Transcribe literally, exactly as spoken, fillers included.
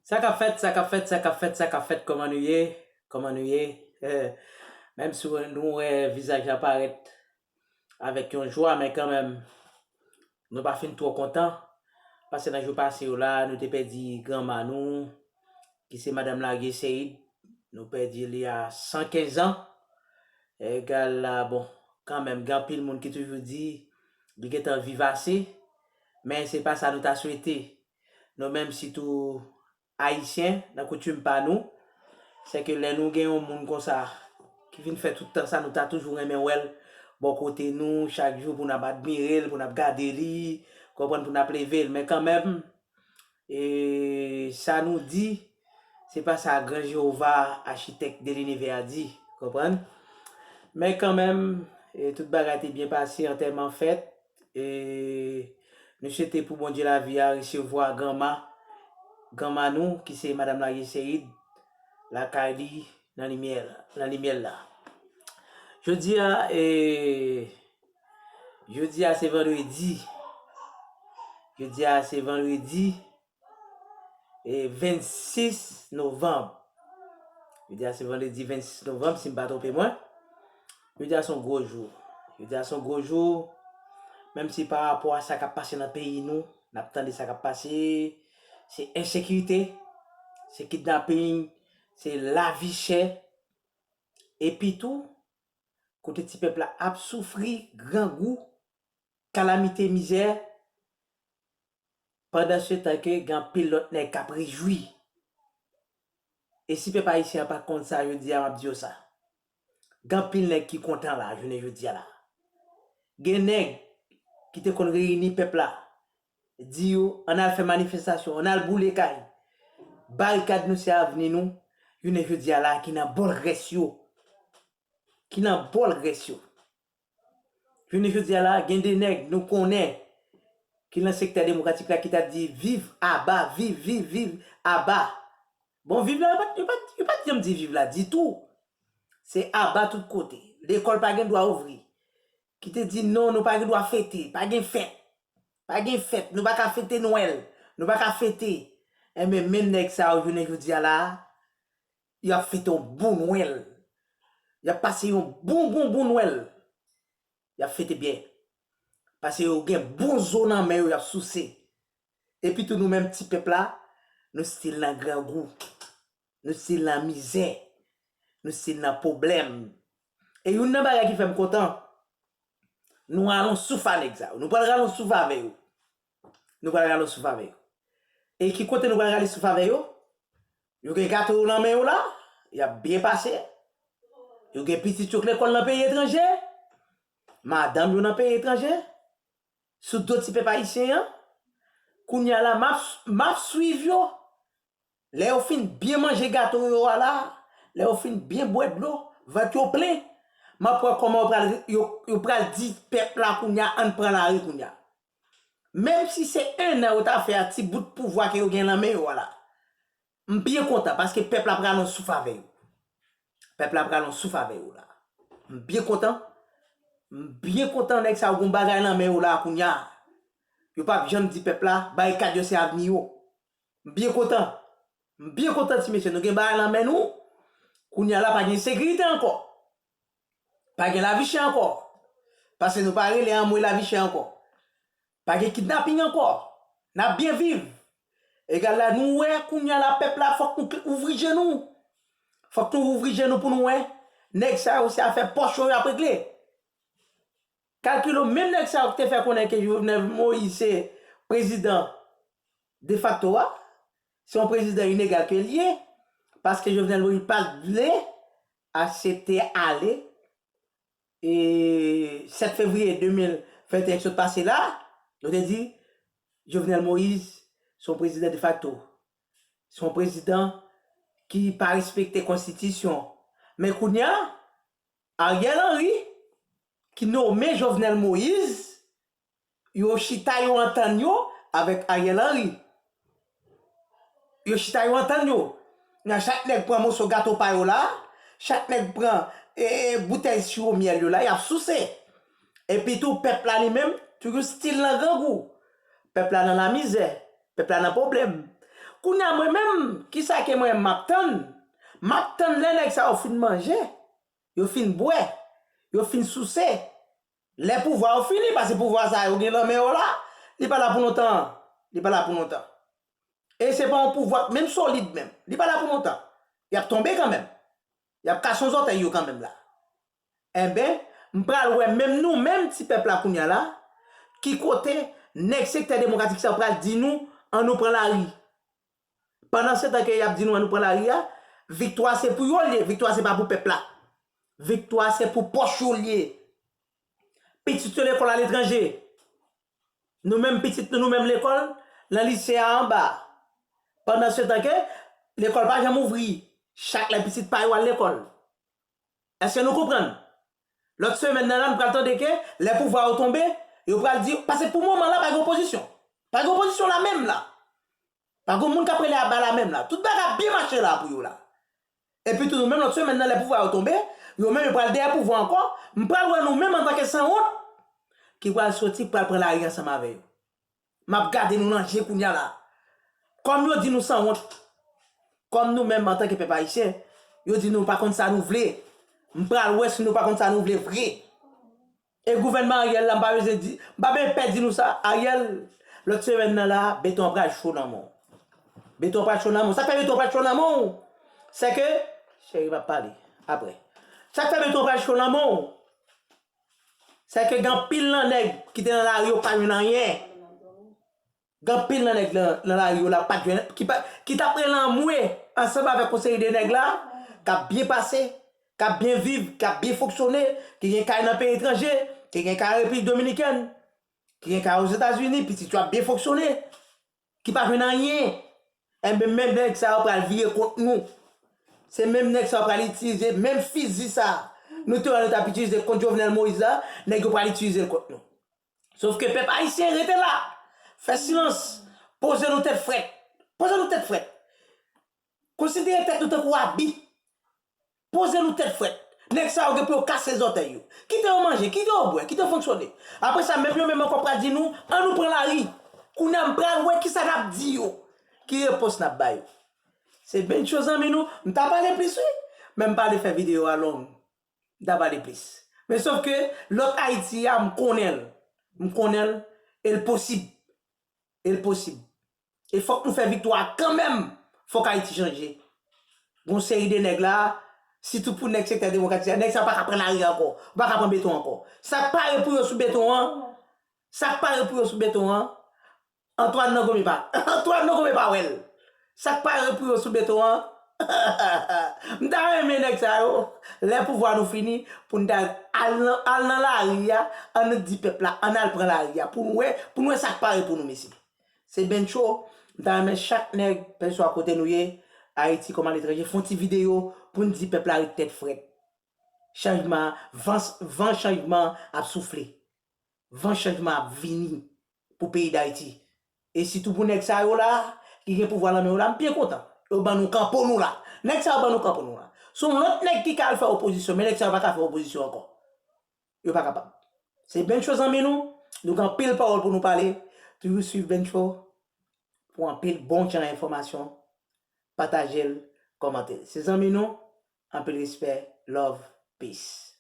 Sa k ap fèt, sa k ap fèt, sa k ap fèt, sa k ap fèt, kòman nou ye? Kòman nou ye? Eh, menm si nou wè vizaj la parèt avèk yon jwa, men kanmenm, nou pa fin twò kontan. Paske nan jou pase yo la, nou te pèdi granma nou, ki se Madanm Large Seyid. Nou pèdi li a san kenz an. Egal la, bon, kanmenm, gen anpil moun ki toujou di li gentan viv ase, men se pa sa nou ta swete. Nou menm, sitou Ayisyen, nan koutim pa nou, se ke lè nou gen yon moun konsa ki vin fè tout tan sa, nou ta toujou renmen wè l bò kote nou, chak jou pou n ap admire l, pou n ap gade li, konprann, pou n ap leve l. Men kanmenm, e sa nou di, se pa sa Gran Jewova, Achitèk de linivè a, di, konprann? Men kanmenm, e tout bagay te byen pase, antèman fèt, e nou swete pou Bondye lavi a resevwa granma, granma nou, ki se Madanm Large Seyid, lakay li, nan limyè, nan limyè l la. Jodi a, e, jodi a se vandredi. Jodi a se vandredi, e, vennsis novanm. Jodi a se vandredi vennsis novanm, si m pa twonpe mwen. Jodi a se yon gwo jou. Jodi a se yon gwo jou. Menm si pa rapò a sa k ap pase nan peyi nou, n ap tande sa k ap pase, se ensekirite, se kidnaping, se lavi chè. Epi tou, kote ti pèp la ap soufri, grangou, kalamite, mizè, pandan se tan ke gen anpil lòt nèg k ap rejwi. E si pèp ayisyen an pa t konn sa, jodi a, m ap di yo sa. Gen anpil nèg ki kontan la, jounen jodi a la. Gen nèg ki te konn reyini pèp la, di yo, ann al fè manifestasyon, ann al boule kay. Barikad nou se avni nou, jounen jodi a la, ki nan bòl grès yo. Ki nan bòl grès yo. Jounen jodi a la, gen de nèg nou konnen ki nan sektè demokratik la ki t ap di, viv aba, viv, viv, viv aba. Bon, viv la, yo pa t, yo pa t, yo pa t janm di viv la ditou. Se aba tout kote. Lekòl pa gen dwa ouvri. Ki te di, non, nou pa gen dwa fete, pa gen fèt. Pa gen fèt, nou pa ka fete Nwèl, nou pa ka fete. Enben, menm nèg sa yo, jounen jodi a la, y ap fete yon bon Nwèl. Y ap pase yon bon, bon, bon Nwèl. Y ap fete byen. Paske yo gen bon zo nan men yo, y ap souse. Epi tou, nou menm ti pèp la, nou still nan grangou. Nou still nan mizè. Nou still nan pwoblèm. E youn nan bagay ki fè m kontan, nou rale yon souf a nèg sa yo. Nou pral rale yon souf avè yo. Nou pral rale yon souf avè yo. E ki kote nou pral rale souf avè yo? Yo gen gato yo nan men yo la, y ap byen pase. Yo gen pitit yo k lekòl nan peyi etranje. Madanm yo nan peyi etranje. Sou do ti pèp ayisyen an. Kounye a la, m ap, m ap swiv yo. Lè yo fin byen manje gato yo a la, lè yo fin byen bwè dlo, vant yo plen, m ap wè kòman yo pral, yo, yo pral di pèp la kounye a, ann pran lari kounye a. Menm si se en an yo ta fè a ti bout pouvwa ke yo gen nan men yo a la, m byen kontan paske pèp la pral yon souf avè yo. Pèp la pral yon souf avè yo la. M byen kontan. M byen kontan nèg sa yo gon bagay nan men yo la kounye a. Yo p ap janm di pèp la, barikad yo se avni yo. M byen kontan. M byen kontan ti mesye, nou gen bagay nan men nou. Kounye a la pa gen sekirite ankò. Pa gen lavi chè ankò. Paske nou pa rele anmwe lavi chè ankò. Pa gen kidnaping ankò. N ap byen viv. Egal la, nou wè kounye a la pèp la, fòk nou ouvri je nou. Fòk nou ouvri je nou pou nou wè. Nèg sa yo se afè pòch yo y ap regle. Kalkile w, menm nèg sa yo ki te fè konnen ke Jovenel Moïse se prezidan defakto a, se yon prezidan inegal ke l ye, paske Jovenel Moïse pa t vle aksepte ale, e sèt fevriye de mil venteyen ki sot pase la, yo te di Jovenel Moïse se yon prezidan defakto. Se yon prezidan ki pa respekte konstitisyon. Men kounye a, Ariel Henry, ki nome Jovenel Moïse, yo chita, yo antann yo avèk Ariel Henry. Yo chita, yo antann yo. Nan chak nèg pran moso gato pa yo la, chak nèg pran, e, e, boutèy siwo myèl yo la, y ap souse. Epi tou, pèp la li menm, toujou still nan grangou. Pèp la nan lamizè, pèp la nan pwoblèm. Kounye a, mwen menm, sa ke mwen m ap tann. M ap tann lè nèg sa yo fin manje, yo fin bwè, yo fin souse. Lè pouvwa yo fini, paske pouvwa sa yo gen nan men yo la, li pa la pou lontan. Li pa la pou lontan. E se pa yon pouvwa k menm solid menm. Li pa la pou lontan. Y ap tonbe kanmenm. Y ap kase yon zòtèy yo kanmenm la. Enben, m pral wè menm nou menm ti pèp la kounye a la, ki kote nèg sektè demokratik sa yo pral di nou, ann nou pran lari. Pandan se tan ke y ap di nou ann nou pran lari a, viktwa se pou yo l ye, viktwa se pa pou pèp la. Viktwa se pou pòch yo l ye. Pitit yo lekòl aletranje. Nou menm pitit nou, nou menm lekòl, nan lise a anba. Pandan se tan ke lekòl pa janm ouvri, chak lè pitit pa yo al lekòl. Èske nou konprann? Lòt semèn nan la, nou pral tande ke lè pouvwa yo tonbe, yo pral di, paske pou moman la, pa gen opozisyon. Pa gen opozisyon la menm la. Pa gen moun k ap rele aba la menm la. Tout bagay ap byen mache la pou yo la. Epi tou nou menm lòt semèn nan lè pouvwa yo tonbe, yo menm yo pral dèyè pouvwa ankò, m pral wè nou menm antanke sanwont ki pral soti, pral pran lari ansanm avè yo. M ap gade nou nan je kounye a la. Kòm yo di nou sanwont, kòm nou menm antanke pèp ayisyen, yo di nou pa konn sa nou vle. M pral wè si nou pa konn sa nou vle vre. E gouvènman Ariel la, m pa bezwen di, m pa bezwen pè di nou sa. Ariel, lòt semèn nan la, beton an pral cho nan men w. Beton an pral cho nan men w. Sa k fè beton an pral cho nan men w? Se ke, cheri, m ap pale apre. Sa k fè beton an pral cho nan men w? Se ke gen anpil nan nèg ki te nan lari yo pa jwenn anyen. Gen anpil nan nèg nan, nan lari yo la pa t jwenn, ki pa, ki t ap rele anmwe ansanm avèk yon seri de nèg la, k ap byen pase, k ap byen viv, k ap byen fonksyone, ki gen kay nan peyi etranje, ki gen kay an Repiblik Dominikèn, ki gen kay Ozetazini, pitit yo ap byen fonksyone, ki pa jwenn anyen. Enben, menm nèg sa yo pral vire kont nou. Se menm nèg sa yo pral itilize, menm fizi sa nou te wè nou t ap itilize kont Jovenel Moïse la, nèg yo pral itilize l kont nou. Sòf ke pèp ayisyen, rete la. Fè silans. Poze nou tèt frèt. Poze nou tèt frèt. Konsidere tèt nou tankou abit. Poze nou tèt frèt. Nèg sa yo gen pou yo kase zòtèy yo. Kite yo manje, kite yo bwè, kite yo fonksyone. Apre sa, menm yo menm ankò pral di nou, ann nou pran lari. Kounye a, m pral wè kisa n ap di yo. Ki repons n ap ba yo. Se Bencho zanmi nou. M ta pale plis, wi. Men m pa vle fè videyo a long. M ta pale plis. Men sòf ke lòt Ayiti a, m konnen l. M konnen l. E l posib. E l posib. E fòk nou fè viktwa a kanmenm. Fòk Ayiti chanje. Gon seri de nèg la, sitou pou nèg sektè demokratik la, nèg sa yo pa ka pran lari ankò. Yo pa ka pran beton ankò. Sa k pare pou yo sou beton an, sa k pare pou yo sou beton an, Antoine nan gome pa, Antoine nan gome pa wè l. Sa k pare pou yo sou beton an, m ta renmen nèg sa yo, lè pouvwa nou fini, pou n ta al nan, al nan lari a, ann di pèp la, ann al pran lari a, pou n wè, pou n wè sa k pare pou nou, mesye. Se Bencho, m ta renmen chak nèg, kèlkeswa kote nou ye, Ayiti kòm aletranje, fè yon ti videyo pou n di pèp la ret tèt frèt. Chanjman, van, van chanjman ap soufle. Van chanjman ap vini pou peyi Dayiti. E sitou pou nèg sa yo la, ki gen pouvwa nan men yo la, m byen kontan. Yo ban nou kanpo nou la. Nèg sa yo ban nou kanpo nou la. Se yon lòt nèg ki ka al fè opozisyon, men nèg sa yo pa ka fè opozisyon ankò. Yo pa kapab. Se Bencho zanmi nou, nou gen anpil pawòl pou nou pale. Toujou swiv Bencho pou anpil bon jan enfòmasyon. Pataje l, kòmante l. Se zanmi nou, anpil respè, love, peace.